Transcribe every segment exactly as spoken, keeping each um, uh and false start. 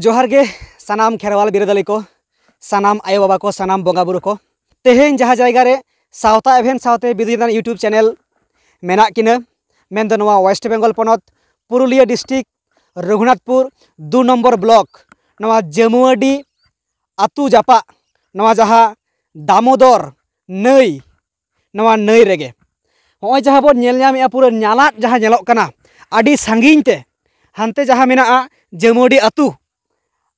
ᱡᱚᱦᱟᱨ ᱜᱮ ᱥᱟᱱᱟᱢ ᱠᱷᱮᱨᱣᱟᱞ ᱵᱤᱨᱟᱹᱫᱟᱹᱞᱤ ᱠᱚ, ᱥᱟᱱᱟᱢ ᱟᱭᱳᱼᱵᱟᱵᱟ ᱠᱚ, ᱥᱟᱱᱟᱢ ᱵᱚᱸᱜᱟ ᱵᱩᱨᱩ ᱠᱚ᱾ ᱛᱮᱦᱮᱧ ᱡᱟᱦᱟᱸ ᱡᱟᱭᱜᱟ ᱨᱮ ᱥᱟᱶᱛᱟ ᱮᱵᱷᱮᱱ ᱥᱟᱶᱛᱮ ᱵᱤᱫᱩ ᱪᱟᱸᱫᱟᱱ YouTube ᱪᱮᱱᱮᱞ ᱢᱮᱱᱟᱜ ᱠᱤᱱᱟᱹ, ᱢᱮᱱᱫᱚ ᱱᱚᱣᱟ ᱳᱭᱮᱥᱴ ᱵᱮᱝᱜᱚᱞ ᱯᱚᱱᱚᱛ ᱯᱩᱨᱩᱞᱤᱭᱟᱹ ᱰᱤᱥᱴᱨᱤᱠᱴ ᱨᱚᱜᱷᱩᱱᱟᱛᱷᱯᱩᱨ ᱫᱩ ᱱᱚᱢᱵᱚᱨ ᱵᱞᱚᱠ, ᱱᱚᱣᱟ ᱡᱟᱹᱢᱩᱣᱟᱹᱰᱤ ᱟᱹᱛᱩ ᱡᱟᱯᱟᱜ, ᱱᱚᱣᱟ ᱡᱟᱦᱟᱸ ᱫᱟᱢᱳᱫᱚᱨ ᱱᱟᱹᱭ, ᱱᱚᱣᱟ ᱱᱟᱹᱭ ᱨᱮᱜᱮ ᱱᱚᱜᱼᱚᱭ ᱡᱟᱦᱟᱸ ᱵᱚᱱ ᱧᱮᱞ ᱧᱟᱢᱮᱜᱼᱟ, ᱯᱩᱨᱟᱹ ᱧᱟᱞᱟᱫ ᱡᱟᱦᱟᱸ ᱧᱮᱞᱚᱜ ᱠᱟᱱᱟ, ᱟᱹᱰᱤ ᱥᱟᱺᱜᱤᱧ ᱛᱮ ᱦᱟᱱᱛᱮ ᱡᱟᱦᱟᱸ ᱢᱮᱱᱟᱜᱼᱟ ᱡᱟᱹᱢᱩᱣᱟᱹᱰᱤ ᱟᱹᱛᱩ,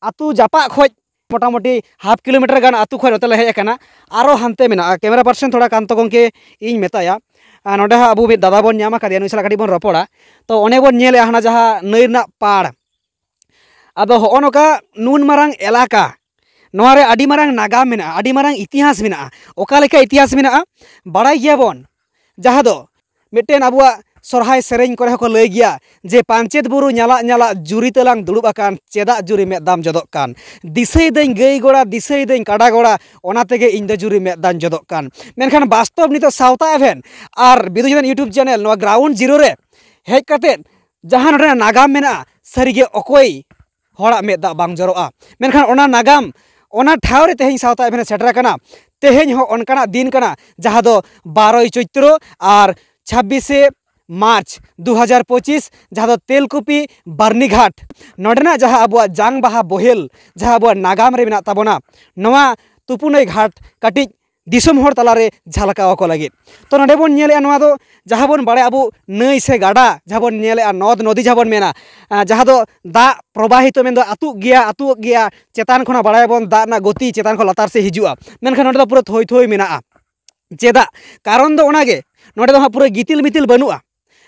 ᱟᱹᱛᱩ ᱡᱟᱯᱟᱜ ᱠᱷᱚᱡ ᱢᱚᱴᱟᱢᱩᱴᱤ ᱦᱟᱯ ᱠᱤᱞᱳᱢᱤᱴᱟᱨ ᱜᱟᱱ ᱟᱹᱛᱩ ᱠᱷᱚᱡ ᱱᱚᱛᱮ ᱞᱮ ᱦᱮᱡ ᱟᱠᱟᱱᱟ᱾ ᱟᱨᱚ ᱦᱟᱱᱛᱮ ᱢᱮᱱᱟᱜᱼᱟ, ᱠᱮᱢᱮᱨᱟ ᱯᱟᱨᱥᱚᱱ ᱛᱷᱚᱲᱟ ᱠᱟᱱᱛᱚ ᱜᱚᱢᱠᱮ ᱤᱧ ᱢᱮᱛᱟᱭᱟ, ᱟᱨ ᱱᱚᱰᱮ ᱦᱚᱸ ᱟᱵᱚ ᱢᱤᱫ ᱫᱟᱫᱟ ᱵᱚᱱ ᱧᱟᱢ ᱟᱠᱟᱫᱮᱭᱟ, ᱱᱩᱭ ᱥᱟᱞᱟᱜ ᱠᱟᱹᱴᱤᱡ ᱵᱚᱱ ᱨᱚᱯᱚᱲᱟ᱾ ᱛᱚ ᱚᱱᱮ ᱵᱚᱱ ᱧᱮᱞᱮᱜᱼᱟ ᱦᱟᱱᱟ ᱡᱟᱦᱟᱸ ᱱᱟᱹᱭ ᱨᱮᱱᱟᱜ ᱯᱟᱲ, ᱟᱫᱚ ᱦᱚᱸᱜᱼᱚ ᱱᱚᱝᱠᱟ ᱱᱩᱱ ᱢᱟᱨᱟᱝ ᱮᱞᱟᱠᱟ, ᱱᱚᱣᱟ ᱨᱮ ᱟᱹᱰᱤ ᱢᱟᱨᱟᱝ ᱱᱟᱜᱟᱢ ᱢᱮᱱᱟᱜᱼᱟ, ᱟᱹᱰᱤ ᱢᱟᱨᱟᱝ ᱤᱛᱤᱦᱟᱥ ᱢᱮᱱᱟᱜᱼᱟ᱾ ᱚᱠᱟ ᱞᱮᱠᱟ ᱤᱛᱤᱦᱟᱥ ᱢᱮᱱᱟᱜᱼᱟ ᱵᱟᱲᱟᱭ ᱜᱮᱭᱟᱵᱚᱱ, ᱡᱟᱦᱟᱸ ᱫᱚ ᱢᱤᱫᱴᱮᱱ ᱟᱵᱚᱣᱟᱜ ᱥᱚᱨᱦᱟᱭ ᱥᱮᱨᱮᱧ ᱠᱚᱨᱮ ᱦᱚᱸᱠᱚ ᱞᱟᱹᱭ ᱜᱮᱭᱟ ᱡᱮ, "ᱯᱟᱧᱪᱮᱛ ᱵᱩᱨᱩ ᱧᱟᱞᱟᱜ ᱧᱟᱞᱟᱜ ᱡᱩᱨᱤ ᱛᱟᱞᱟᱝ ᱫᱩᱲᱩᱵ ᱟᱠᱟᱱ, ᱪᱮᱫᱟᱜ ᱡᱩᱨᱤ ᱢᱮᱫ ᱫᱟᱢ ᱡᱚᱫᱚᱜ ᱠᱟᱱ? ᱫᱤᱥᱟᱹᱭ ᱫᱟᱹᱧ ᱜᱟᱹᱭ ᱜᱚᱲᱟ, ᱫᱤᱥᱟᱹᱭ ᱫᱟᱹᱧ ᱠᱟᱰᱟ ᱜᱚᱲᱟ, ᱚᱱᱟ ᱛᱮᱜᱮ ᱤᱧ ᱫᱚ ᱡᱩᱨᱤ ᱢᱮᱫ ᱫᱟᱢ ᱡᱚᱫᱚᱜ ᱠᱟᱱ᱾" ᱢᱮᱱᱠᱷᱟᱱ ᱵᱟᱥᱛᱚᱵ ᱱᱤᱛᱚᱜ ᱥᱟᱶᱛᱟ ᱮᱵᱷᱮᱱ ᱟᱨ ᱵᱤᱫᱩ ᱪᱟᱸᱫᱟᱱ YouTube ᱪᱮᱱᱮᱞ ᱱᱚᱣᱟ ᱜᱨᱟᱣᱩᱱᱰ ᱡᱤᱨᱳ ᱨᱮ ᱦᱮᱡ ᱠᱟᱛᱮᱫ ᱡᱟᱦᱟᱸ ᱱᱚᱰᱮᱱᱟᱜ ᱱᱟᱜᱟᱢ ᱢᱮᱱᱟᱜᱼᱟ, ᱥᱟᱹᱨᱤᱜᱮ ᱚᱠᱚᱭ ᱦᱚᱲᱟᱜ ᱢᱮᱫ ᱫᱟᱜ ᱵᱟᱝ ᱡᱚᱨᱚᱜᱼᱟ᱾ ᱢᱮᱱᱠᱷᱟᱱ ᱚᱱᱟ ᱱᱟᱜᱟᱢ, ᱚᱱᱟ ᱴᱷᱟᱶ ᱨᱮ ᱛᱮᱦᱮᱧ ᱥᱟᱶᱛᱟ ᱮᱵᱷᱮᱱ ᱮ ᱥᱮᱴᱮᱨ ᱟᱠᱟᱱᱟ᱾ ᱛᱮᱦᱮᱧ ᱦᱚᱸ ᱚᱱᱠᱟᱱᱟᱜ ᱫᱤᱱ ᱠᱟᱱᱟ, ᱡᱟᱦᱟᱸ ᱫᱚ ᱵᱟᱨᱚᱭ ᱪᱳᱭᱛᱨᱚ ᱟᱨ ᱪᱷᱟᱵᱵᱤᱥᱮ ᱢᱟᱨᱪ ᱫᱩ ᱦᱟᱡᱟᱨ ᱯᱚᱸᱪᱤᱥ, ᱡᱟᱦᱟᱸ ᱫᱚ ᱛᱮᱞᱠᱩᱯᱤ ᱵᱟᱨᱱᱤᱜᱷᱟᱴ, ᱱᱚᱰᱮᱱᱟᱜ ᱡᱟᱦᱟᱸ ᱟᱵᱚᱣᱟᱜ ᱡᱟᱝ ᱵᱟᱦᱟ ᱵᱳᱦᱮᱞ, ᱡᱟᱦᱟᱸ ᱟᱵᱚᱣᱟᱜ ᱱᱟᱜᱟᱢ ᱨᱮ ᱢᱮᱱᱟᱜ ᱛᱟᱵᱚᱱᱟ, ᱱᱚᱣᱟ ᱛᱩᱯᱩᱱᱟᱹᱭ ᱜᱷᱟᱴ ᱠᱟᱹᱴᱤᱡ ᱫᱤᱥᱚᱢ ᱦᱚᱲ ᱛᱟᱞᱟᱨᱮ ᱡᱷᱟᱞᱠᱟᱣ ᱟᱠᱚ ᱞᱟᱹᱜᱤᱫ᱾ ᱛᱚ ᱱᱚᱰᱮ ᱵᱚᱱ ᱧᱮᱞᱮᱜᱼᱟ, ᱱᱚᱣᱟ ᱫᱚ ᱡᱟᱦᱟᱸ ᱵᱚᱱ ᱵᱟᱲᱟᱭᱟ ᱟᱵᱚ ᱱᱟᱹᱭ ᱥᱮ ᱜᱟᱰᱟ, ᱡᱟᱦᱟᱸ ᱵᱚᱱ ᱧᱮᱞᱮᱜᱼᱟ ᱱᱚᱫᱽ ᱱᱚᱫᱤ ᱡᱟᱦᱟᱸ ᱵᱚᱱ ᱢᱮᱱᱟ, ᱟᱸ, ᱡᱟᱦᱟᱸ ᱫᱚ ᱫᱟᱜ ᱯᱨᱚᱵᱟᱦᱤᱛᱚ ᱢᱮᱱᱫᱚ ᱟᱹᱛᱩᱜ ᱜᱮᱭᱟ, ᱟᱹᱛᱩᱜ ᱜᱮᱭᱟ, ᱪᱮᱛᱟᱱ ᱠᱷᱚᱱᱟᱜ ᱵᱟᱲᱟᱭᱟᱵᱚᱱ ᱫᱟᱜ ᱨᱮᱱᱟᱜ ᱜᱚᱛᱤ ᱪᱮᱛᱟᱱ ᱠᱷᱚᱱ ᱞᱟᱛᱟᱨ ᱥᱮᱫ ᱦᱤᱡᱩᱜᱼᱟ, ᱢᱮᱱᱠᱷᱟᱱ ᱱᱚᱰᱮ ᱫᱚ ᱯᱩᱨᱟᱹ ᱛᱷᱳᱭ ᱛᱷᱳᱭ ᱢᱮᱱᱟᱜᱼᱟ᱾ ᱪᱮᱫᱟᱜ? ᱠᱟᱨᱚᱱ ᱫᱚ ᱚᱱᱟᱜᱮ, ᱱᱚᱰᱮ ᱫᱚ ᱦᱟᱸᱜ ᱯᱩᱨᱟᱹ ᱜᱤᱛᱤᱞ ᱢᱤᱛᱤᱞ ᱵᱟᱹᱱᱩᱜᱼᱟ᱾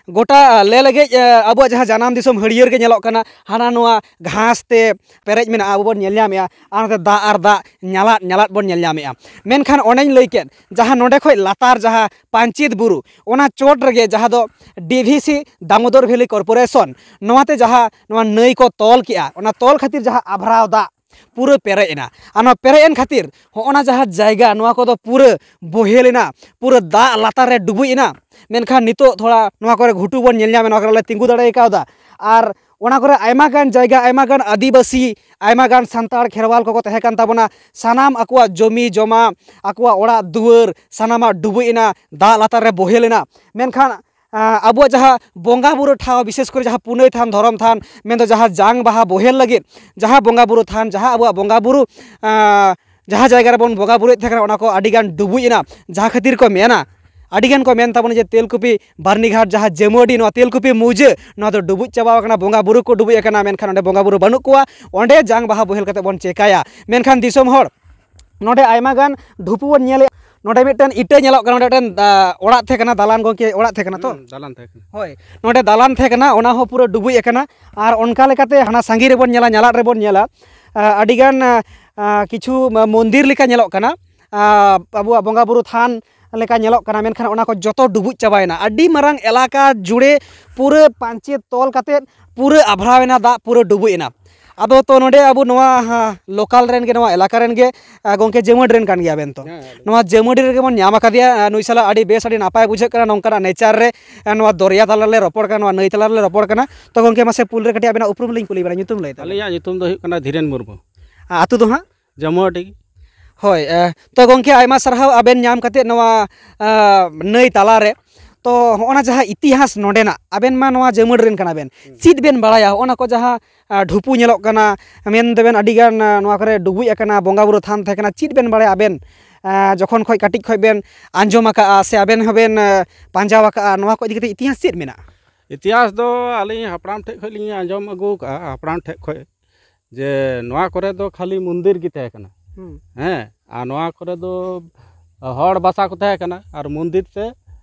ᱜᱚᱴᱟ ᱞᱮ ᱞᱮᱜᱮᱡ, ᱮ, ᱟᱵᱚᱣᱟᱜ ᱡᱟᱦᱟᱸ ᱡᱟᱱᱟᱢ ᱫᱤᱥᱚᱢ ᱦᱟᱹᱨᱭᱟᱹᱲ ᱜᱮ ᱧᱮᱞᱚᱜ ᱠᱟᱱᱟ, ᱦᱟᱱᱟ ᱱᱚᱣᱟ ᱜᱷᱟᱥ ᱛᱮ ᱯᱮᱨᱮᱡ ᱢᱮᱱᱟᱜᱼᱟ, ᱟᱵᱚ ᱵᱚᱱ ᱧᱮᱞ ᱧᱟᱢᱮᱜᱼᱟ, ᱟᱨ ᱱᱚᱛᱮ ᱫᱟᱜ ᱟᱨ ᱫᱟᱜ ᱧᱟᱞᱟᱫ ᱧᱟᱞᱟᱫ ᱵᱚᱱ ᱧᱮᱞ ᱧᱟᱢᱮᱜᱼᱟ᱾ ᱢᱮᱱᱠᱷᱟᱱ ᱚᱱᱮᱧ ᱞᱟᱹᱭ ᱠᱮᱫ, ᱡᱟᱦᱟᱸ ᱱᱚᱰᱮ ᱠᱷᱚᱡ ᱞᱟᱛᱟᱨ ᱡᱟᱦᱟᱸ ᱯᱟᱧᱪᱮᱛ ᱵᱩᱨᱩ, ᱚᱱᱟ ᱪᱚᱴ ᱨᱮᱜᱮ ᱡᱟᱦᱟᱸ ᱫᱚ ᱰᱤ ᱵᱷᱤ ᱥᱤ ᱫᱟᱢᱳᱫᱚᱨ ᱵᱷᱮᱞᱤ ᱠᱚᱨᱯᱳᱨᱮᱥᱚᱱ, ᱱᱚᱣᱟᱛᱮ ᱡᱟᱦᱟᱸ ᱱᱚᱣᱟ ᱱᱟᱹᱭ ᱠᱚ ᱛᱚᱞ ᱠᱮᱜᱼᱟ, ᱚᱱᱟ ᱛᱚᱞ ᱠᱷᱟᱹᱛᱤᱨ ᱡᱟᱦᱟᱸ ᱟᱵᱷᱨᱟᱣ ᱫᱟᱜ ᱯᱩᱨᱟᱹ ᱯᱮᱨᱮᱡ ᱮᱱᱟ᱾ ᱟᱨ ᱱᱚᱣᱟ ᱯᱮᱨᱮᱡ ᱮᱱ ᱠᱷᱟᱹᱛᱤᱨ ᱦᱚᱸᱜᱼᱚ ᱱᱟ ᱡᱟᱦᱟᱸ ᱡᱟᱭᱜᱟ, ᱱᱚᱣᱟ ᱠᱚᱫᱚ ᱯᱩᱨᱟᱹ ᱵᱳᱦᱮᱞ ᱮᱱᱟ, ᱯᱩᱨᱟᱹ ᱫᱟᱜ ᱞᱟᱛᱟᱨ ᱨᱮ ᱰᱩᱵᱩᱡ ᱮᱱᱟ᱾ ᱢᱮᱱᱠᱷᱟᱱ ᱱᱤᱛᱚᱜ ᱛᱷᱚᱲᱟ ᱱᱚᱣᱟ ᱠᱚᱨᱮ ᱜᱷᱩᱴᱩ ᱵᱚᱱ ᱧᱮᱞ ᱧᱟᱢᱮᱫ, ᱱᱚᱣᱟ ᱠᱚᱨᱮ ᱞᱮ ᱛᱤᱸᱜᱩ ᱫᱟᱲᱮ ᱠᱟᱣᱫᱟ᱾ ᱟᱨ ᱚᱱᱟ ᱠᱚᱨᱮ ᱟᱭᱢᱟ ᱜᱟᱱ ᱡᱟᱭᱜᱟ, ᱟᱭᱢᱟ ᱜᱟᱱ ᱟᱹᱫᱤᱵᱟᱹᱥᱤ, ᱟᱭᱢᱟ ᱜᱟᱱ ᱥᱟᱱᱛᱟᱲ ᱠᱷᱮᱨᱣᱟᱞ ᱠᱚᱠᱚ ᱛᱟᱦᱮᱸ ᱠᱟᱱ ᱛᱟᱵᱚᱱᱟ᱾ ᱥᱟᱱᱟᱢ ᱟᱠᱚᱣᱟᱜ ᱡᱚᱢᱤ ᱡᱚᱢᱟ, ᱟᱠᱚᱣᱟᱜ ᱚᱲᱟᱜ ᱫᱩᱣᱟᱹᱨ, ᱥᱟᱱᱟᱢᱟᱜ ᱰᱩᱵᱩᱡ ᱮᱱᱟ, ᱫᱟᱜ ᱞᱟᱛᱟᱨ ᱨᱮ ᱵᱚᱦᱮᱞ ᱮᱱᱟ᱾ ᱢᱮᱱᱠᱷᱟᱱ ᱟᱵᱚᱣᱟᱜ ᱡᱟᱦᱟᱸ ᱵᱚᱸᱜᱟ ᱵᱩᱨᱩ ᱴᱷᱟᱶ, ᱵᱤᱥᱮᱥ ᱠᱚᱨᱮ ᱡᱟᱦᱟᱸ ᱯᱩᱱᱟᱹᱭ ᱛᱷᱟᱱ, ᱫᱷᱚᱨᱚᱢ ᱛᱷᱟᱱ, ᱢᱮᱱᱫᱚ ᱡᱟᱦᱟᱸ ᱡᱟᱝ ᱵᱟᱦᱟ ᱵᱚᱦᱮᱞ ᱞᱟᱹᱜᱤᱫ ᱡᱟᱦᱟᱸ ᱵᱚᱸᱜᱟ ᱵᱩᱨᱩ ᱛᱷᱟᱱ, ᱡᱟᱦᱟᱸ ᱟᱵᱚᱣᱟᱜ ᱵᱚᱸᱜᱟ ᱵᱩᱨᱩ ᱡᱟᱦᱟᱸ ᱡᱟᱭᱜᱟ ᱨᱮᱵᱚᱱ ᱵᱚᱸᱜᱟ ᱵᱩᱨᱩᱭᱮᱫ ᱛᱟᱦᱮᱸ ᱠᱟᱱᱟ, ᱚᱱᱟ ᱠᱚ ᱟᱹᱰᱤ ᱜᱟᱱ ᱰᱩᱵᱩᱡ ᱮᱱᱟ᱾ ᱡᱟᱦᱟᱸ ᱠᱷᱟᱹᱛᱤᱨ ᱠᱚ ᱢᱮᱱᱟ, ᱟᱹᱰᱤ ᱜᱟᱱ ᱠᱚ ᱢᱮᱱ ᱛᱟᱵᱚᱱᱟ ᱡᱮ ᱛᱮᱞᱠᱩᱯᱤ ᱵᱟᱹᱨᱱᱤᱜᱷᱟᱴ, ᱡᱟᱦᱟᱸ ᱡᱟᱹᱢᱩᱰᱤ, ᱱᱚᱣᱟ ᱛᱮᱞᱠᱩᱯᱤ ᱢᱩᱡᱟᱹ, ᱱᱚᱣᱟ ᱫᱚ ᱰᱩᱵᱩᱡ ᱪᱟᱵᱟᱣ ᱟᱠᱟᱱᱟ, ᱵᱚᱸᱜᱟ ᱵᱩᱨᱩ ᱠᱚ ᱰᱩᱵᱩᱡ ᱟᱠᱟᱱᱟ, ᱢᱮᱱᱠᱷᱟᱱ ᱚᱸᱰᱮ ᱵᱚᱸᱜᱟ ᱵᱩᱨᱩ ᱵᱟᱹᱱᱩᱜ ᱠᱚᱣᱟ᱾ ᱚᱸᱰᱮ ᱡᱟᱝ ᱵᱟᱦᱟ ᱵᱚᱦᱮᱞ ᱠᱟᱛᱮ ᱵᱚᱱ ᱪᱮᱠᱟᱭᱟ? ᱢᱮᱱᱠᱷᱟᱱ ᱫᱤᱥᱚᱢ ᱦᱚᱲ, ᱱᱚᱰᱮ ᱟᱭᱢᱟ ᱜᱟᱱ ᱰᱷᱩᱯᱩ ᱵᱚᱱ ᱧᱮᱞᱮᱫ, ᱱᱚᱰᱮ ᱢᱤᱫᱴᱮᱱ ᱤᱴᱟᱹ ᱧᱮᱞᱚᱜ ᱠᱟᱱᱟ, ᱱᱚᱰᱮ ᱢᱤᱫᱴᱮᱱ, ᱟ, ᱚᱲᱟᱜ ᱛᱟᱦᱮᱸ ᱠᱟᱱᱟ, ᱫᱟᱞᱟᱱ ᱜᱚᱝᱠᱮ, ᱚᱲᱟᱜ ᱛᱟᱦᱮᱸ ᱠᱟᱱᱟ ᱛᱚ? ᱦᱩᱸ, ᱫᱟᱞᱟᱱ ᱛᱟᱦᱮᱸ ᱠᱟᱱᱟ᱾ ᱦᱳᱭ, ᱱᱚᱰᱮ ᱫᱟᱞᱟᱱ ᱛᱟᱦᱮᱸ ᱠᱟᱱᱟ, ᱚᱱᱟ ᱦᱚᱸ ᱯᱩᱨᱟᱹ ᱰᱩᱵᱩᱡ ᱟᱠᱟᱱᱟ᱾ ᱟᱨ ᱚᱱᱠᱟ ᱞᱮᱠᱟᱛᱮ ᱦᱟᱱᱟ ᱥᱟᱺᱜᱤᱧ ᱨᱮᱵᱚᱱ ᱧᱮᱞᱟ, ᱧᱟᱞᱟᱫ ᱨᱮᱵᱚᱱ ᱧᱮᱞᱟ, ᱟ, ᱟᱹᱰᱤᱜᱟᱱ, ᱟ, ᱟ, ᱠᱤᱪᱷᱩ ᱢᱟ-, ᱢᱚᱱᱫᱤᱨ ᱞᱮᱠᱟ ᱧᱮᱞᱚᱜ ᱠᱟᱱᱟ, ᱟ, ᱟᱵᱚᱣᱟᱜ ᱵᱚᱸᱜᱟ ᱵᱩᱨᱩ ᱛᱷᱟᱱ ᱞᱮᱠᱟ ᱧᱮᱞᱚᱜ ᱠᱟᱱᱟ, ᱢᱮᱱᱠᱷᱟᱱ ᱚᱱᱟ ᱠᱚ ᱡᱚᱛᱚ ᱰᱩᱵᱩᱡ ᱪᱟᱵᱟᱭᱮᱱᱟ᱾ ᱟᱹᱰᱤ ᱢᱟᱨᱟᱝ ᱮᱞᱟᱠᱟ ᱡᱩᱲᱮ ᱯᱩᱨᱟᱹ ᱯᱟᱧᱪᱮᱛ ᱛᱚᱞ ᱠᱟᱛᱮᱫ ᱯᱩᱨᱟᱹ ᱟᱵᱷᱨᱟᱣ ᱮᱱᱟ, ᱫᱟᱜ ᱯᱩᱨᱟᱹ ᱰᱩᱵᱩᱡ ᱮᱱᱟ᱾ ᱟᱫᱚ ᱛᱚ ᱱᱚᱰᱮ ᱟᱵᱚ ᱱᱚᱣᱟ, ᱦᱟ, ᱞᱳᱠᱟᱞ ᱨᱮᱱ ᱜᱮ, ᱱᱚᱣᱟ ᱮᱞᱟᱠᱟ ᱨᱮᱱ ᱜᱮ, ᱟ, ᱜᱚᱝᱠᱮ ᱡᱟᱹᱢᱟᱹᱰ ᱨᱮᱱ ᱠᱟᱱ ᱜᱮᱭᱟ ᱵᱮᱱ ᱛᱚ? ᱦᱮᱸ, ᱟᱹᱞᱤᱧ᱾ ᱱᱚᱣᱟ ᱡᱟᱹᱢᱟᱹᱰ ᱨᱮᱜᱮ ᱵᱚᱱ ᱧᱟᱢ ᱟᱠᱟᱫᱮᱭᱟ᱾ ᱟ, ᱱᱩᱭ ᱥᱟᱞᱟᱜ ᱟᱹᱰᱤ ᱵᱮᱥ, ᱟᱹᱰᱤ ᱱᱟᱯᱟᱭ ᱵᱩᱡᱷᱟᱹᱜ ᱠᱟᱱᱟ ᱱᱚᱝᱠᱟᱱᱟᱜ ᱱᱮᱪᱟᱨ ᱨᱮ, ᱟ, ᱱᱚᱣᱟ ᱫᱚᱨᱭᱟ ᱛᱟᱞᱟ ᱨᱮᱞᱮ ᱨᱚᱯᱚᱲ ᱠᱟᱱᱟ, ᱱᱚᱣᱟ ᱱᱟᱹᱭ ᱛᱟᱞᱟ ᱨᱮᱞᱮ ᱨᱚᱯᱚᱲ ᱠᱟᱱᱟ᱾ ᱛᱚ ᱜᱚᱝᱠᱮ, ᱢᱟᱥᱮ ᱯᱩᱭᱞᱩ ᱨᱮ ᱠᱟᱹᱴᱤᱡ ᱟᱵᱮᱱᱟᱜ ᱩᱯᱨᱩᱢ ᱞᱤᱧ ᱠᱩᱞᱤ ᱵᱮᱱᱟ, ᱧᱩᱛᱩᱢ ᱞᱟᱹᱭ ᱛᱟᱵᱮᱱ᱾ ᱟᱹᱞᱤᱧᱟᱜ ᱧᱩᱛᱩᱢ ᱫᱚ ᱦᱩᱭᱩᱜ ᱠᱟᱱᱟ ᱫᱷᱤᱨᱮᱱ ᱢᱩᱨᱢᱩ᱾ ᱟ, ᱟᱹᱛᱩ ᱫᱚ ᱦᱟᱸᱜ? ᱡᱟᱹᱢᱩᱰᱤ᱾ ᱦᱳᱭ, ᱮ, ᱛᱚ ᱜᱚᱝᱠᱮ, ᱟᱭᱢᱟ ᱥᱟᱨᱦᱟᱣ ᱟᱵᱮᱱ ᱧᱟᱢ ᱠᱟᱛᱮᱫ ᱱᱚᱣᱟ, ᱟ, ᱱᱟᱹᱭ ᱛᱟᱞᱟᱨᱮ᱾ ᱛᱚ ᱦᱚᱸᱜᱼᱚ ᱱᱟ ᱡᱟᱦᱟᱸ ᱤᱛᱤᱦᱟᱥ ᱱᱚᱰᱮᱱᱟᱜ, ᱟᱵᱮᱱ ᱢᱟ ᱱᱚᱣᱟ ᱡᱟᱹᱢᱟᱹᱰ ᱨᱮᱱ ᱠᱟᱱᱟ ᱵᱮᱱ, ᱦᱩᱸ᱾ ᱪᱮᱫ ᱵᱮᱱ ᱵᱟᱲᱟᱭᱟ ᱦᱚᱸᱜᱼᱚ ᱱᱟ ᱠᱚ ᱡᱟᱦᱟᱸ, ᱟ, ᱰᱷᱩᱯᱩ ᱧᱮᱞᱚᱜ ᱠᱟᱱᱟ, ᱢᱮᱱ ᱫᱚᱵᱮᱱ ᱟᱹᱰᱤ ᱜᱟᱱ, ᱟ, ᱱᱚᱣᱟ ᱠᱚᱨᱮ ᱰᱩᱵᱩᱡ ᱟᱠᱟᱱᱟ, ᱵᱚᱸᱜᱟ ᱵᱩᱨᱩ ᱛᱷᱟᱱ ᱛᱟᱦᱮᱸ ᱠᱟᱱᱟ, ᱪᱮᱫ ᱵᱮᱱ ᱵᱟᱲᱟᱭᱟ ᱟᱵᱮᱱ, ᱟ, ᱡᱚᱠᱷᱚᱱ ᱠᱷᱚᱡ ᱠᱟᱹᱴᱤᱡ ᱠᱷᱚᱡ ᱵᱮᱱ ᱟᱸᱡᱚᱢ ᱟᱠᱟᱜᱼᱟ ᱥᱮ ᱟᱵᱮᱱ ᱦᱚᱸᱵᱮᱱ, ᱟ, ᱯᱟᱸᱡᱟ ᱟᱠᱟᱜᱼᱟ, ᱱᱚᱣᱟ ᱠᱚ ᱤᱫᱤ ᱠᱟᱛᱮ ᱤᱛᱤᱦᱟᱥ ᱪᱮᱫ ᱢᱮᱱᱟᱜᱼᱟ? ᱤᱛᱤᱦᱟᱥ ᱫᱚ ᱟᱹᱞᱤᱧ ᱦᱟᱯᱲᱟᱢ ᱴᱷᱮᱡ ᱠᱷᱚᱡ ᱞᱤᱧ ᱟᱸᱡᱚᱢ ᱟᱹᱜᱩ ᱟᱠᱟᱜᱼᱟ, ᱦᱟᱯᱲᱟᱢ ᱴᱷᱮᱡ ᱠᱷᱚᱡ᱾ ᱡᱮ ᱱᱚᱣᱟ ᱠᱚᱨᱮ ᱫᱚ ᱠᱷᱟᱹᱞᱤ ᱢᱚᱱᱫᱤᱨ ᱜᱮ ᱛᱟᱦᱮᱸ ᱠᱟᱱᱟ᱾ ᱦᱩᱸ᱾ ᱦᱮᱸ, ᱟᱨ ᱱᱚᱣᱟ ᱠᱚᱨᱮ ᱫᱚ ᱦᱚᱲ ᱵᱟᱥᱟ ᱠᱚ ᱛᱟᱦᱮᱸ ᱠᱟᱱᱟ, ᱟᱨ ᱢᱚᱱᱫᱤᱨ ᱛᱮ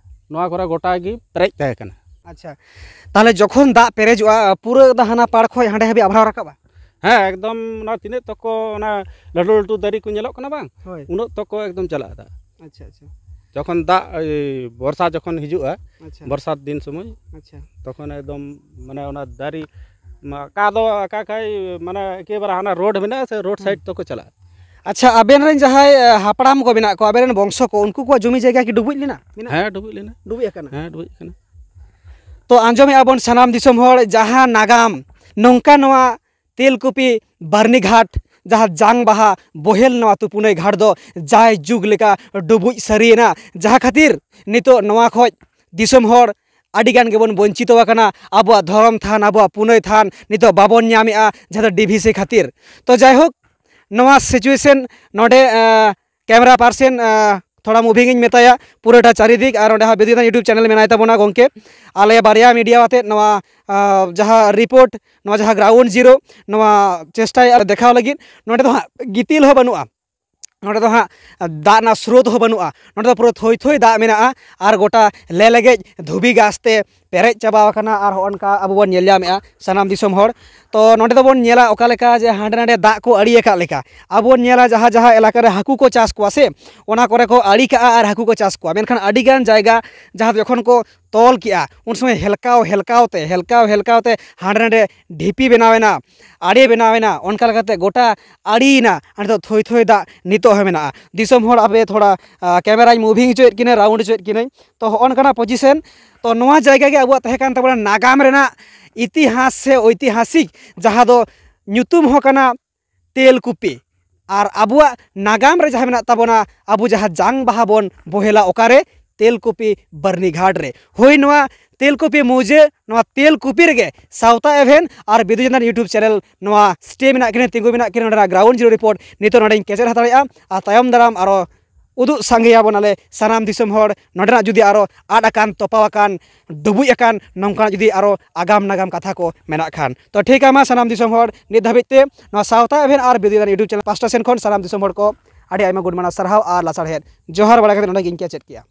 ᱱᱚᱣᱟ ᱠᱚᱨᱮ ᱜᱚᱴᱟ ᱜᱮ ᱯᱮᱨᱮᱡ ᱛᱟᱦᱮᱸ ᱠᱟᱱᱟ᱾ ᱟᱪᱪᱷᱟ, ᱛᱟᱦᱚᱞᱮ ᱡᱚᱠᱷᱚᱱ ᱫᱟᱜ ᱯᱮᱨᱮᱡᱚᱜᱼᱟ, ᱯᱩᱨᱟᱹ ᱫᱚ ᱦᱟᱱᱟ ᱯᱟᱲ ᱠᱷᱚᱡ ᱦᱟᱸᱰᱮ ᱦᱟᱹᱵᱤᱡ ᱟᱵᱷᱨᱟᱣ ᱨᱟᱠᱟᱵᱼᱟ? ᱦᱮᱸ, ᱮᱠᱫᱚᱢ ᱚᱱᱟ ᱛᱤᱱᱟᱹᱜ ᱛᱚᱠᱚ ᱚᱱᱟ ᱞᱟᱹᱴᱩ ᱞᱟᱹᱴᱩ ᱫᱟᱨᱮ ᱠᱚ ᱧᱮᱞᱚᱜ ᱠᱟᱱᱟ ᱵᱟᱝ, ᱦᱳᱭ᱾ ᱩᱱᱟᱹᱜ ᱛᱚᱠᱚ ᱮᱠᱫᱚᱢ ᱪᱟᱞᱟᱜᱼᱟ ᱫᱟᱜ᱾ ᱟᱪᱪᱷᱟ, ᱟᱪᱪᱷᱟ᱾ ᱡᱚᱠᱷᱚᱱ ᱫᱟᱜ, ᱮᱭ, ᱵᱚᱨᱥᱟ ᱡᱚᱠᱷᱚᱱ ᱦᱤᱡᱩᱜᱼᱟ, ᱟᱪᱪᱷᱟ᱾ ᱵᱚᱨᱥᱟ ᱫᱤᱱ ᱥᱚᱢᱚᱭ, ᱟᱪᱪᱷᱟ᱾ ᱛᱚᱠᱷᱚᱱ ᱮᱠᱫᱚᱢ ᱢᱟᱱᱮ ᱚᱱᱟ ᱫᱟᱨᱮ ᱢᱟ ᱚᱠᱟ ᱫᱚ ᱚᱠᱟ ᱠᱷᱟᱡ ᱢᱟᱱᱮ ᱮᱠᱮᱵᱟᱨᱮ ᱦᱟᱱᱟ ᱨᱳᱰ ᱢᱮᱱᱟᱜᱼᱟ ᱥᱮ, ᱨᱳᱰ ᱦᱩᱸ᱾ ᱥᱟᱭᱤᱰ ᱛᱮᱠᱚ ᱪᱟᱞᱟᱜᱼᱟ᱾ ᱟᱪᱪᱷᱟ, ᱟᱵᱮᱱ ᱨᱮᱱ ᱡᱟᱦᱟᱸᱭ, ᱮ, ᱦᱟᱯᱲᱟᱢ ᱠᱚ ᱢᱮᱱᱟᱜ ᱠᱚᱣᱟ, ᱟᱵᱮᱱ ᱨᱮᱱ ᱵᱚᱝᱥᱚ ᱠᱚ, ᱩᱱᱠᱩ ᱠᱚᱣᱟᱜ ᱡᱚᱢᱤ ᱡᱟᱭᱜᱟ ᱠᱤ ᱰᱩᱵᱩᱡ ᱞᱮᱱᱟ? ᱢᱮᱱᱟᱜᱼᱟ? ᱦᱮᱸ, ᱰᱩᱵᱩᱡ ᱞᱮᱱᱟ᱾ ᱰᱩᱵᱩᱡ ᱟᱠᱟᱱᱟ? ᱦᱮᱸ, ᱰᱩᱵᱩᱡ ᱟᱠᱟᱱᱟ᱾ ᱛᱚ ᱟᱸᱡᱚᱢᱮᱫᱼᱟ ᱵᱚᱱ ᱥᱟᱱᱟᱢ ᱫᱤᱥᱚᱢ ᱦᱚᱲ, ᱡᱟᱦᱟᱸ ᱱᱟᱜᱟᱢ ᱱᱚᱝᱠᱟ ᱱᱚᱣᱟ ᱛᱮᱞᱠᱩᱯᱤ ᱵᱟᱨᱱᱤ ᱜᱷᱟᱴ, ᱡᱟᱦᱟᱸ ᱡᱟᱝ ᱵᱟᱦᱟ ᱵᱚᱦᱮᱞ ᱱᱚᱣᱟ ᱛᱩᱯᱩᱱᱟᱹᱭ ᱜᱷᱟᱴ ᱫᱚ ᱡᱟᱭ ᱡᱩᱜᱽ ᱞᱮᱠᱟ ᱰᱩᱵᱩᱡ ᱥᱟᱹᱨᱤᱭᱮᱱᱟ, ᱡᱟᱦᱟᱸ ᱠᱷᱟᱹᱛᱤᱨ ᱱᱤᱛᱚᱜ ᱱᱚᱣᱟ ᱠᱷᱚᱡ ᱫᱤᱥᱚᱢ ᱦᱚᱲ ᱟᱹᱰᱤ ᱜᱟᱱ ᱜᱮᱵᱚᱱ ᱵᱚᱧᱪᱤᱛᱚ ᱟᱠᱟᱱᱟ᱾ ᱟᱵᱚᱣᱟᱜ ᱫᱷᱚᱨᱚᱢ ᱛᱷᱟᱱ, ᱟᱵᱚᱣᱟᱜ ᱯᱩᱱᱟᱹᱭ ᱛᱷᱟᱱ ᱱᱤᱛᱚᱜ ᱵᱟᱵᱚᱱ ᱧᱟᱢᱮᱫᱼᱟ, ᱡᱟᱦᱟᱸ ᱫᱚ ᱰᱤᱵᱷᱤᱥᱤ ᱠᱷᱟᱹᱛᱤᱨ᱾ ᱛᱚ ᱡᱟᱭᱦᱳᱠ, ᱱᱚᱣᱟ situation ᱱᱚᱰᱮ, ᱟᱸ, camera person, ᱟᱸ, ᱛᱷᱚᱲᱟ moving ᱤᱧ ᱢᱮᱛᱟᱭᱟ ᱯᱩᱨᱟᱹᱴᱟ ᱪᱟᱨᱤᱫᱤᱠ, ᱟᱨ ᱚᱸᱰᱮ ᱦᱟᱸᱜ ᱵᱤᱫᱩ ᱪᱟᱸᱫᱟᱱ YouTube channel ᱢᱮᱱᱟᱭ ᱛᱟᱵᱚᱱᱟ ᱜᱚᱝᱠᱮ᱾ ᱟᱞᱮ ᱵᱟᱨᱭᱟ media ᱟᱛᱮᱫ ᱱᱚᱣᱟ, ᱟᱸ, ᱡᱟᱦᱟᱸ report, ᱱᱚᱣᱟ ᱡᱟᱦᱟᱸ ground zero, ᱱᱚᱣᱟ ᱪᱮᱥᱴᱟᱭᱟ ᱫᱮᱠᱷᱟᱣ ᱞᱟᱹᱜᱤᱫ᱾ ᱱᱚᱰᱮ ᱫᱚ ᱦᱟᱸᱜ ᱜᱤᱛᱤᱞ ᱦᱚᱸ ᱵᱟᱹᱱᱩᱜᱼᱟ, ᱱᱚᱰᱮ ᱫᱚ ᱦᱟᱸᱜ ᱫᱟᱜ ᱨᱮᱱᱟᱜ ᱥᱨᱳᱛ ᱦᱚᱸ ᱵᱟᱹᱱᱩᱜᱼᱟ, ᱱᱚᱰᱮ ᱫᱚ ᱯᱩᱨᱟᱹ ᱛᱷᱚᱭ ᱛᱷᱚᱭ ᱫᱟᱜ ᱢᱮᱱᱟᱜᱼᱟ ᱟᱨ ᱜᱚᱴᱟ ᱞᱮ ᱞᱮᱜᱮᱡ ᱫᱷᱩᱵᱤ ᱜᱷᱟᱥ ᱛᱮ ᱯᱮᱨᱮᱡ ᱪᱟᱵᱟ ᱟᱠᱟᱱᱟ᱾ ᱟᱨ ᱦᱚᱸᱜᱼᱚ ᱱᱚᱝᱠᱟ ᱟᱵᱚ ᱵᱚᱱ ᱧᱮᱞ ᱧᱟᱢᱮᱫᱼᱟ ᱥᱟᱱᱟᱢ ᱫᱤᱥᱚᱢ ᱦᱚᱲ᱾ ᱛᱚ ᱱᱚᱰᱮ ᱫᱚᱵᱚᱱ ᱧᱮᱞᱟ ᱚᱠᱟ ᱞᱮᱠᱟ ᱡᱮ ᱦᱟᱸᱰᱮ ᱱᱟᱰᱮ ᱫᱟᱜ ᱠᱚ ᱟᱲᱮ ᱟᱠᱟᱫ ᱞᱮᱠᱟ᱾ ᱟᱵᱚ ᱵᱚᱱ ᱧᱮᱞᱟ ᱡᱟᱦᱟᱸ ᱡᱟᱦᱟᱸ ᱮᱞᱟᱠᱟ ᱨᱮ ᱦᱟᱹᱠᱩ ᱠᱚ ᱪᱟᱥ ᱠᱚᱣᱟ ᱥᱮ, ᱚᱱᱟ ᱠᱚᱨᱮ ᱠᱚ ᱟᱲᱮ ᱠᱟᱜᱼᱟ ᱟᱨ ᱦᱟᱹᱠᱩ ᱠᱚ ᱪᱟᱥ ᱠᱚᱣᱟ, ᱢᱮᱱᱠᱷᱟᱱ ᱟᱹᱰᱤ ᱜᱟᱱ ᱡᱟᱭᱜᱟ ᱡᱟᱦᱟᱸ ᱫᱚ ᱡᱚᱠᱷᱚᱱ ᱠᱚ ᱛᱚᱞ ᱠᱮᱜᱼᱟ, ᱩᱱ ᱥᱚᱢᱚᱭ ᱦᱮᱞᱠᱟᱣ ᱦᱮᱞᱠᱟᱣ ᱛᱮ, ᱦᱮᱞᱠᱟᱣ ᱦᱮᱞᱠᱟᱣ ᱛᱮ ᱦᱟᱸᱰᱮ ᱱᱟᱰᱮ ᱰᱷᱤᱯᱤ ᱵᱮᱱᱟᱣ ᱮᱱᱟ, ᱟᱲᱮ ᱵᱮᱱᱟᱣ ᱮᱱᱟ, ᱚᱱᱠᱟ ᱞᱮᱠᱟᱛᱮ ᱜᱚᱴᱟ ᱟᱲᱮᱭᱮᱱᱟ᱾ ᱟᱨ ᱱᱤᱛᱚᱜ ᱛᱷᱚᱭ ᱛᱷᱚᱭ ᱫᱟᱜ ᱱᱤᱛᱚᱜ ᱦᱚᱸ ᱢᱮᱱᱟᱜᱼᱟ᱾ ᱫᱤᱥᱚᱢ ᱦᱚᱲ, ᱟᱯᱮ ᱛᱷᱚᱲᱟ, ᱟᱸ, cameraᱧ moving ᱦᱚᱪᱚᱭᱮᱫ ᱠᱤᱱᱟᱹ, round ᱦᱚᱪᱚᱭᱮᱫ ᱠᱤᱱᱟᱹᱧ᱾ ᱛᱚ ᱦᱚᱸᱜᱼᱚ ᱱᱚᱝᱠᱟᱱᱟᱜ position᱾ ᱛᱚ ᱱᱚᱣᱟ ᱡᱟᱭᱜᱟ ᱜᱮ ᱟᱵᱚᱣᱟᱜ ᱛᱟᱦᱮᱸ ᱠᱟᱱ ᱛᱟᱵᱚᱱᱟ ᱱᱟᱜᱟᱢ ᱨᱮᱱᱟᱜ ᱤᱛᱤᱦᱟᱥ ᱥᱮ ᱳᱭᱛᱤᱦᱟᱥᱤᱠ, ᱡᱟᱦᱟᱸ ᱫᱚ ᱧᱩᱛᱩᱢ ᱦᱚᱸ ᱠᱟᱱᱟ ᱛᱮᱞᱠᱩᱯᱤ᱾ ᱟᱨ ᱟᱵᱚᱣᱟᱜ ᱱᱟᱜᱟᱢ ᱨᱮ ᱡᱟᱦᱟᱸ ᱢᱮᱱᱟᱜ ᱛᱟᱵᱚᱱᱟ, ᱟᱵᱚ ᱡᱟᱦᱟᱸ ᱡᱟᱝ ᱵᱟᱦᱟ ᱵᱚᱱ ᱵᱚᱦᱮᱞᱟ ᱚᱠᱟᱨᱮ? ᱛᱮᱞᱠᱩᱯᱤ ᱵᱟᱨᱱᱤ ᱜᱷᱟᱴ ᱨᱮ᱾ ᱦᱳᱭ, ᱱᱚᱣᱟ ᱛᱮᱞᱠᱩᱯᱤ ᱢᱩᱡᱮ, ᱱᱚᱣᱟ ᱛᱮᱞᱠᱩᱯᱤ ᱨᱮᱜᱮ ᱥᱟᱶᱛᱟ ᱮᱵᱷᱮᱱ ᱟᱨ ᱵᱤᱫᱩ ᱪᱟᱸᱫᱟᱱ YouTube channel ᱱᱚᱣᱟ stay ᱢᱮᱱᱟᱜ ᱠᱤᱱᱟ, ᱛᱤᱸᱜᱩ ᱢᱮᱱᱟᱜ ᱠᱤᱱᱟ᱾ ᱱᱚᱰᱮᱱᱟᱜ ground zero report ᱱᱤᱛᱚᱜ ᱱᱚᱰᱮᱧ ᱠᱮᱪᱮᱫ ᱦᱟᱛᱟᱲᱮᱜᱼᱟ᱾ ᱟᱨ ᱛᱟᱭᱚᱢ ᱫᱟᱨᱟᱢ ᱟᱨᱚ ᱩᱫᱩᱜ ᱥᱟᱸᱜᱮᱭᱟᱵᱚᱱ ᱟᱞᱮ ᱥᱟᱱᱟᱢ ᱫᱤᱥᱚᱢ ᱦᱚᱲ ᱱᱚᱰᱮᱱᱟᱜ ᱡᱩᱫᱤ ᱟᱨᱚ ᱟᱫ ᱟᱠᱟᱱ, ᱛᱚᱯᱟᱣ ᱟᱠᱟᱱ, ᱰᱩᱵᱩᱡ ᱟᱠᱟᱱ ᱱᱚᱝᱠᱟᱱᱟᱜ ᱡᱩᱫᱤ ᱟᱨᱚ ᱟᱜᱟᱢ ᱱᱟᱜᱟᱢ ᱠᱟᱛᱷᱟ ᱠᱚ ᱢᱮᱱᱟᱜ ᱠᱷᱟᱱ᱾ ᱛᱚ ᱴᱷᱤᱠ ᱜᱮᱭᱟ, ᱢᱟ ᱥᱟᱱᱟᱢ ᱫᱤᱥᱚᱢ ᱦᱚᱲ ᱱᱤᱛ ᱫᱷᱟᱹᱵᱤᱡ ᱛᱮ ᱱᱚᱣᱟ ᱥᱟᱶᱛᱟ ᱮᱵᱷᱮᱱ ᱟᱨ ᱵᱤᱫᱩ ᱪᱟᱸᱫᱟᱱ YouTube channel ᱯᱟᱥᱴᱟ ᱥᱮᱱ ᱠᱷᱚᱱ ᱥᱟᱱᱟᱢ ᱫᱤᱥᱚᱢ ᱦᱚᱲ ᱠᱚ ᱟᱹᱰᱤ ᱟᱭᱢᱟ ᱜᱩᱱ ᱢᱟᱱᱟᱣ ᱥᱟᱨᱦᱟᱣ ᱟᱨ ᱞᱟᱥᱟᱲᱦᱮᱫ ᱡᱚᱦᱟᱨ ᱵᱟᱲᱟ ᱠᱟᱛᱮ ᱱᱚᱰᱮ ᱜᱤᱧ ᱠᱮᱪᱮᱫ ᱠᱮᱜᱼᱟ᱾